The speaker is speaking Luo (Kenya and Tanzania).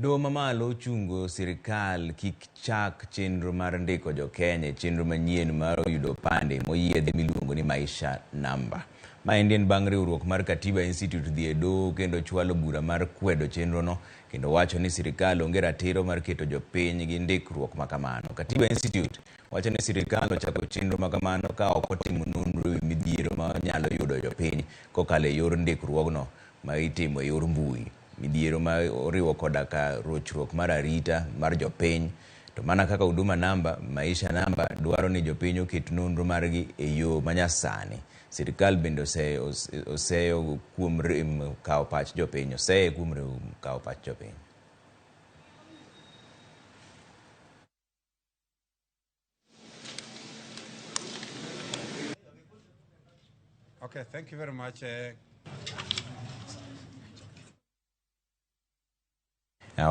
Doho mamalo ochungo sirikal kik chak chenro mar ndiko jokenya e chenro manyien mar yudo opande moyiedhi miluongo ni Maisha Namba. Maendi en bang' riwruok mar Katiba Institute dhi e doho kendo chwalo bura mar kwedo chenrono kendo wacho ni sirikal onge ratiro mar keto jopiny gi ndikruok makamano. Katiba Institute wacho ni sirikal ochako chenro makamano ka ok otimo nonro ewi midhiero ma nyalo yudo jopiny kokalo e yor ndikruogno ma itimo e yor mbui. Midhiero ma oriwo koda ka rochruok mar arita mar jopiny. To mana kaka Huduma Namba, Maisha Namba dwaro ni jopiny oket nonro margi e yo manyasani. Sirikal bende oseyo kuom rem kawo pach jopiny, oseye kuom rem kawo pach jopiny. Okay, thank you very much.